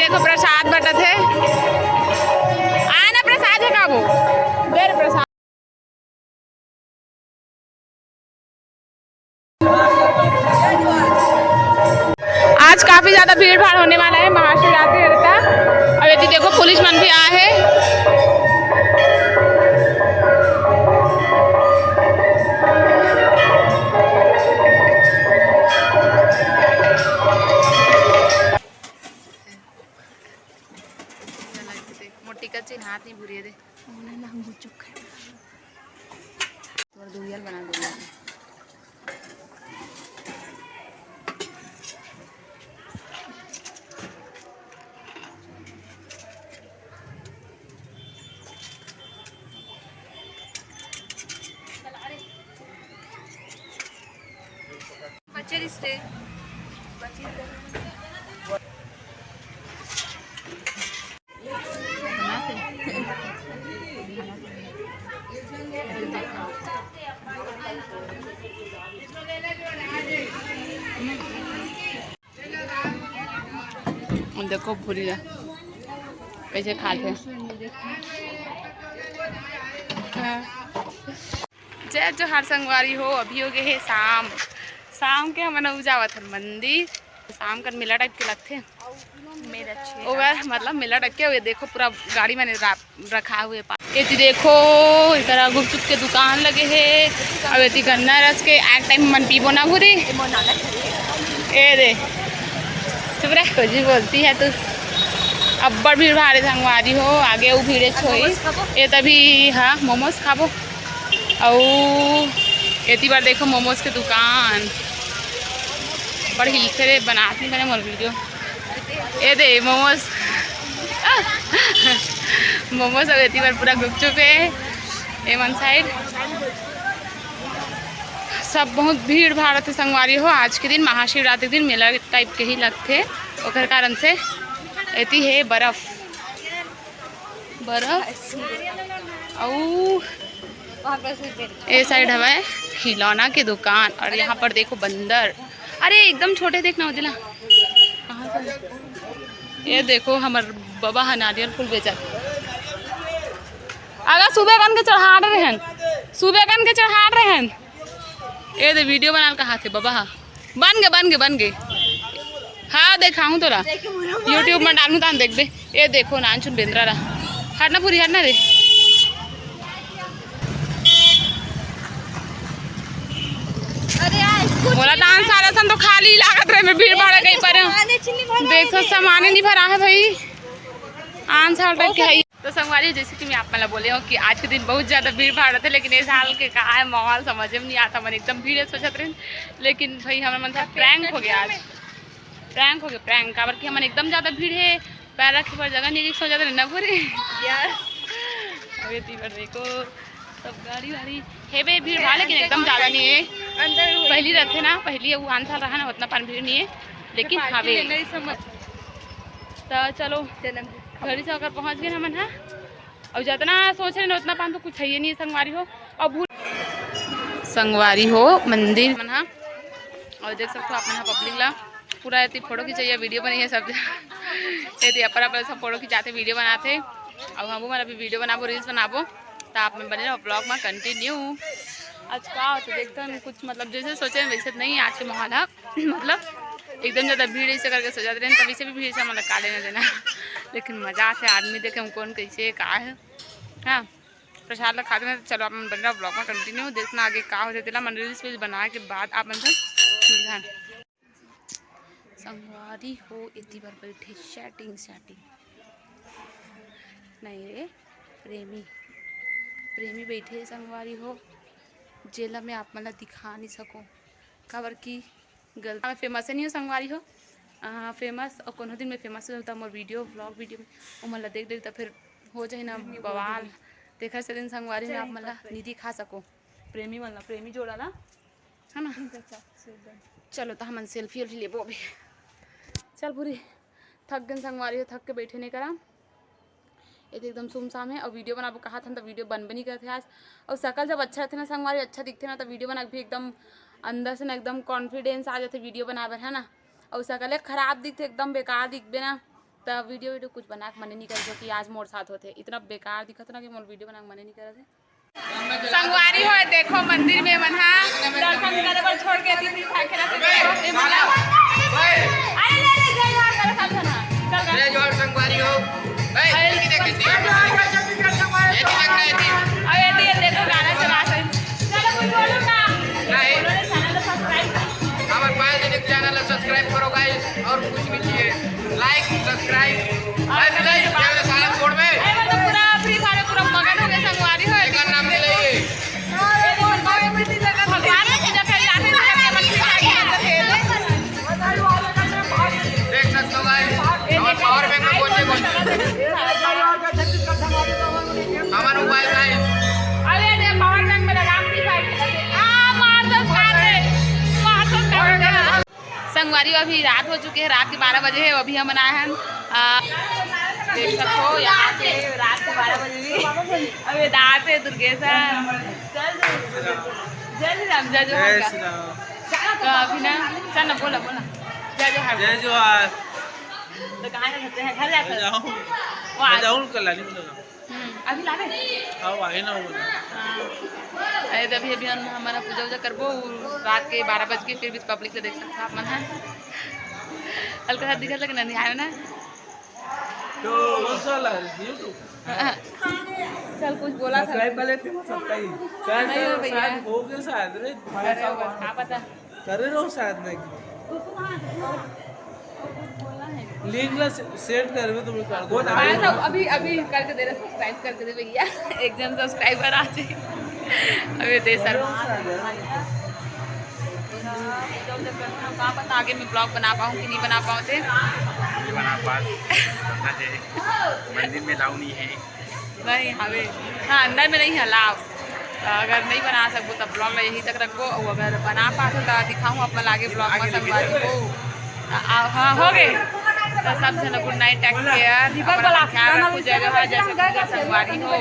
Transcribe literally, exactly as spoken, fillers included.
तो प्रसाद बटत हे। आना प्रसाद हे का वो? दे रे प्रसाद। आज काफी ज्यादा भीड़ भाड़ होने वाला है महाशिवरात्रि रहता। अब यदि देखो पुलिस मन भी आए हैं। मोटी का चिन्ह हाथ नहीं भूरिए दे। ओने ना गुपचुप खाए। तोर दुहियल बना दो। बच्चे रिश्ते। देखो भूरी ला कैसे खाथे। जय जोहार संगवारी हो, अभी हो गए हे शाम। शाम के हमन अउ जावत हन मंदिर। शाम कर मेला टाइप के लगथे। मेला छे। ओवर मतलब मेला टाइप के। ये देखो पूरा गाड़ी में रा-, रखा हुए पा-, एती देखो, एकरा गुपचुप के दुकान लगे हे। अब एती गन्ना रस के आग टाइम मन पीबो ना भूरी। ए दे, चुप रह, कुछ भी बोलती है तू। अब्बड़ भीड़ भाड़ हे संगवारी हो, आगे वो भीड़े छोई। मोमोज खाबो? ये तभी, हाँ, मोमोज खाबो। अउ एती बार देखो मोमोज के दुकान बड़ हिलथे रे, बनात नहीं बने मोर वीडियो। ए दे मोमोज, मोमोज अउ एती बार पूरा गुपचुप हे। ए मन साइड सब बहुत भीड़ भाड़ होथे संगवारी हो। आज के दिन महाशिवरात्रि के दिन मेला टाइप के ही लगथे, ओकर कारण से एती हे बर्फ। बर्फ अउ ए साइड हवय खिलौना के दुकान और यहाँ पर देखो बंदर। अरे एकदम छोटे देखना होते ना। कहाँ से? ये देखो हमर बबा ह नारियल फूल बेचत। अगर सुबह कन के चढ़ा रहे हैं, सुबह कन के चढ़ा रहे हैं। ए दे वीडियो बनाल कहा थे बबा हा। बन गे, बन गे, बन गे। हाँ, देखाहूँ तोला। YouTube में डालूँ तान देखबे। ए देखो नानचुन बेंदरा ला। हटना पूरी, हटना रे। अरे यार, कुछ मोला नहीं तान भरा। सारा सन तो खाली लागत रहे, मैं भीड़ भाड़ कहीं पर हूँ। सामान ही नहीं भरा देख तो है। सामान ही नहीं भरा है भाई। आन साल टाइप के है। तो संगवारी, जैसे कि मैं आप मन ला बोले हूँ कि आज के दिन बहुत ज़्यादा भीड़ भाड़ होथे, लेकिन ए साल के का है माहौल समझ में नहीं आता। मन एकदम भीड़ हे सोचत रहे, लेकिन भाई हमर मन से प्रैंक हो गया आज। प्रैंक हो गया, प्रैंक। काबर कि हमन एकदम ज़्यादा भीड़ हे, पैर रखे बर जगह नहीं सोचत रहे ना पूरे। यस। अब ये तीबर देखो, सब गाड़ी वाड़ी हेबे भीड़ भाड़, लेकिन एकदम ज़्यादा नहीं है। अंदर पहली रहथे ना, पहली वो आन साल रहा ना, उतना पान भीड़ नहीं है, लेकिन हावे। तो चलो, जन्म घड़ी से अगर पहुँच गए हमन हा, अउ जतना सोच रहे ना उतना पान तो कुछ है ही नहीं संगवारी हो। अब भूल संगवारी हो मंदिर मन हा, अउ देख सकते हो आप मन हा पब्लिक ला पूरा एती फोटो खिंचैया वीडियो बनैया सब। एती अपर अपर सब फोटो खिंचाथे, वीडियो बनाथे। अउ हमू मन अभी वीडियो बनाबो, रील्स बनाबो, तो आप मन बने रहो ब्लॉग में कंटिन्यू। आज का होता देखते हैं कुछ मतलब जैसे सोचे वैसे नहीं आज के माहौल है। मतलब एकदम ज़्यादा भीड़ ऐसे करके सजात रहे, तब इसे भी भीड़ से मतलब का लेना देना। लेकिन मज़ा आथे, आदमी देखे हम कौन कैसे का है। हाँ, प्रसाद ला खाते हैं। तो चलो आप मन बने रहो ब्लॉग में कंटिन्यू, देखना आगे का होते तेला मन रील्स वील्स बना के बाद आप मन से मिलते हैं। संगवारी हो एती बर बैठे सेटिंग सेटिंग नहीं रे प्रेमी, प्रेमी बैठे संगवारी हो, जेला मैं आप मन ला दिखा नहीं सकूँ काबर कि गलत मैं फेमस नहीं हो संगवारी हो। फेमस और कोनो दिन मैं फेमस हो जाऊँ तो मोर वीडियो ब्लॉग वीडियो में वो मन ला देख देख तो फिर हो जाए ना बवाल। देखा से दिन संगवारी में आप मन ला नहीं दिखा सको प्रेमी मन ला, प्रेमी जोड़ा ला है ना। चलो तो हमन सेल्फी उल्फी लेबो अभी। चल पूरी थक गन संगवारी हो, थक के बैठे नहीं करा। ये तो एकदम सुमसाम है और वीडियो बनाबो कहा था तो वीडियो बनबे नहीं करते आज। और शकल जब अच्छा रहते ना संगवारी, अच्छा दिखते ना तो वीडियो बना के भी एकदम अंदर से ना एकदम कॉन्फिडेंस आ जाते वीडियो बनाए बर है ना। और शकल खराब दिखते एकदम बेकार दिखबे ना त वीडियो वीडियो कुछ बना के मने नहीं करे, जो कि आज मोर साथ होथे। इतना बेकार दिखत ना कि मोर वीडियो बना के मने नहीं करत हे। संगवारी हो, देखो मंदिर में मन हा दर्शन करे बर छोड़ के दी थी, खा खेला से देखो, ए मन हा। अरे ले ले, जय जोहार करो सब जना। चल गा। जय जोहार संगवारी हो। ए, अरे, ये भी देख लेती है। ये भी देख रहे थे। अरे ये दे, दे तो गाना चला से। चलो कुछ बोलो ना। नहीं। बोलो रे, channel को subscribe। हमारे पायल दीदी के channel को subscribe करो guys, और कुछ नहीं चाहिए। Like, subscribe। अरे, अरे, अरे, साला छोड़ बे। अरे, मतलब, पूरा free fire में पूरा मगन हो गए संगवारी हो। एकर नाम मिलाइए। भगवान के पूजा करे जाते हैं, तो करके मन की जाके अंदर खेले। देख सकते हो guys, हमारे power bank में कौन से कौन से। हमारे mobile guys। अरे, अरे, power bank में लगा के दिखाई। आ, मार दो सारे, मार दो सारे। संगवारी, अभी रात हो चुके हैं, रात के बारह बजे है, अभी हमन आए हैं। आ, देख सकते हो यहाँ पे रात के बारह बजे भी। अबे दाते दुर्गेश है। जय श्री राम, जय जोहार। तो अभी ना, चल ना, बोला, बोला। जय जोहार। जय जोहार। तो कहाँ जाते हैं? घर जाते हैं। वो आज जाऊँ कल। हम्म, अभी लावे? हाँ, वही ना बोला। हाँ। अरे, तभी अभी हम, हमारा पूजा वूजा करबो, उ रात के बारह बज के, फिर भी public से देख सकते आप मन है। हल्का सा दिखत लगे ना, नहीं आयो ना? तो कौन सा वाला है? YouTube? हाँ। चल, कुछ बोला था। Subscribe कर लेते हो सबका ही। शायद नहीं हो भैया। शायद हो गया शायद रे। अरे, बस, हाँ, पता। करे रहो शायद नहीं। Link ला से-, send करबे तो मैं कर दूँ। हाँ, सब अभी, अभी करके दे रहे, subscribe करके दे भैया। एक जन subscriber आ जाए। अबे दे सर। का पता आगे मैं vlog बना पाऊँ कि नहीं बना पाऊँ थे। नहीं बना पास। मंदिर में allow नहीं है। नहीं हवे। हाँ, अंदर में नहीं है allow। तो अगर नहीं बना सकबो, तब vlog ला यहीं तक रखबो, और अगर बना पास, तो दिखाऊँ अपन आगे vlog में संगवारी हो। आ, हाँ, हो गए। तो सब जन good night, take care, अपन ख्याल रखो, जय जोहार, जय छत्तीसगढ़ संगवारी हो।